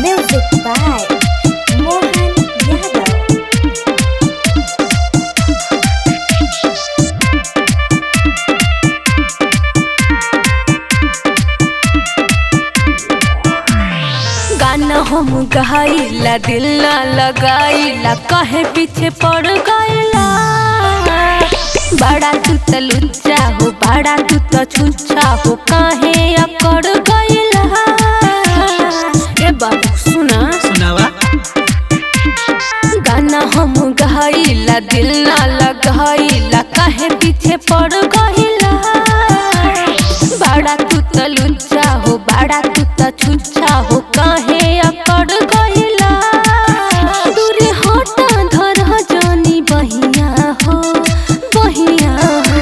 Music by Mohan Yadav. गाना हम गाइला दिल ना लगाइला काहे पीछे पड़ गइला। बड़ा तू त लुच्चा हो, बड़ा तू त छुच्छा हो, काहे अकड़ गइला। ए बाबू सुना, सुनावा। गाना हम गाइला दिल ना लगाइला काहे पीछे पड़ गइला। बड़ा तू त लुच्चा हो, बड़ा तू त छुच्छा हो, काहे अकड़ गइला। दूर हट धर जानी बहिया हो, बहिया हो।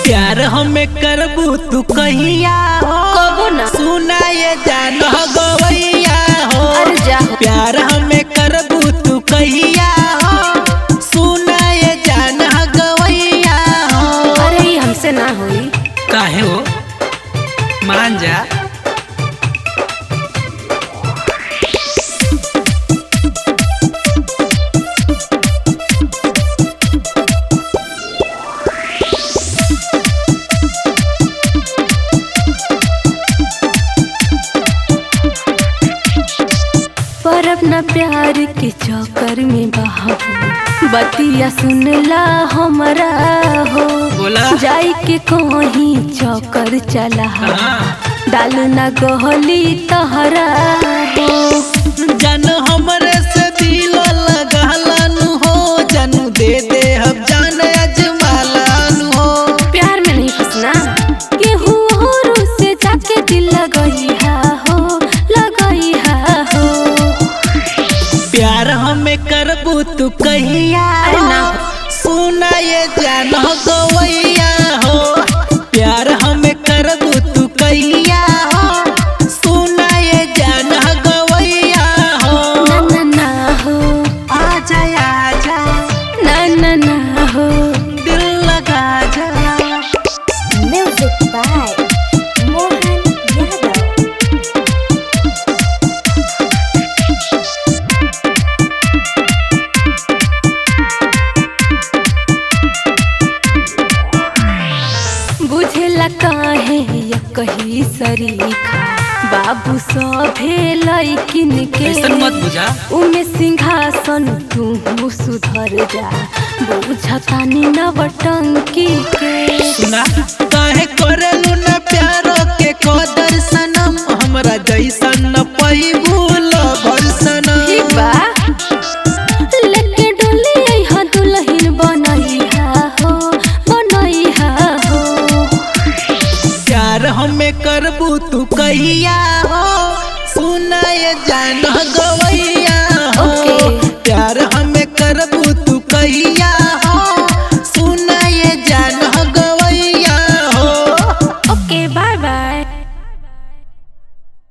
प्यार हमें करबू तू कहिया हो, कबो ना। सुना ये जान गवैया हो। अरे जा हो। प्यार हमें करबू तू कहिया हो, सुना ये जान गवैया हो। अरे ई हमसे ना होई। काहे हो, मान जा। पर अपना प्यार के चक्कर में बहाबू बतिया सुनला हमरा हो। बोला। जाई के कहीं चक्कर चला, हाँ। डाल ना गहली तहरा हो। जान हमरे से दिल लगालन हो, जानू दे दे हम जान अजमालन हो। प्यार में नहीं फंसना, केहू और से जाके दिल लगइहा हो, लगइहा हो। प्यार हमें करबू तू कहिया अरे ना। सुना ये जान गवैया हो। प्यार हमें करबू तू कहिया हो, सुना ये जान गवैया हो। ना ना ना हो, आजा आजा, ना ना ना हो। दिल लगा जा। Music by Mohan Yadav. बुझेला काहे या कही सरीखा बाबू सभे लैकिन के। ऐसन मत बुझा। उमे सिंहासन तू सुधर जा, बुझतानी नवटंकी के। सुना काहे करेलू न प्यार के कदर सनम, हमरा जैसन न पैबू लवर सनम। ठीक बा, लेके डोली अइहा दुल्हन बनइहा हो, बनइहा हो। प्यार हमें करबू तू कहिया हो, सुना ये जान गवैया हो। ओके। प्यार हमें करबू तू कहिया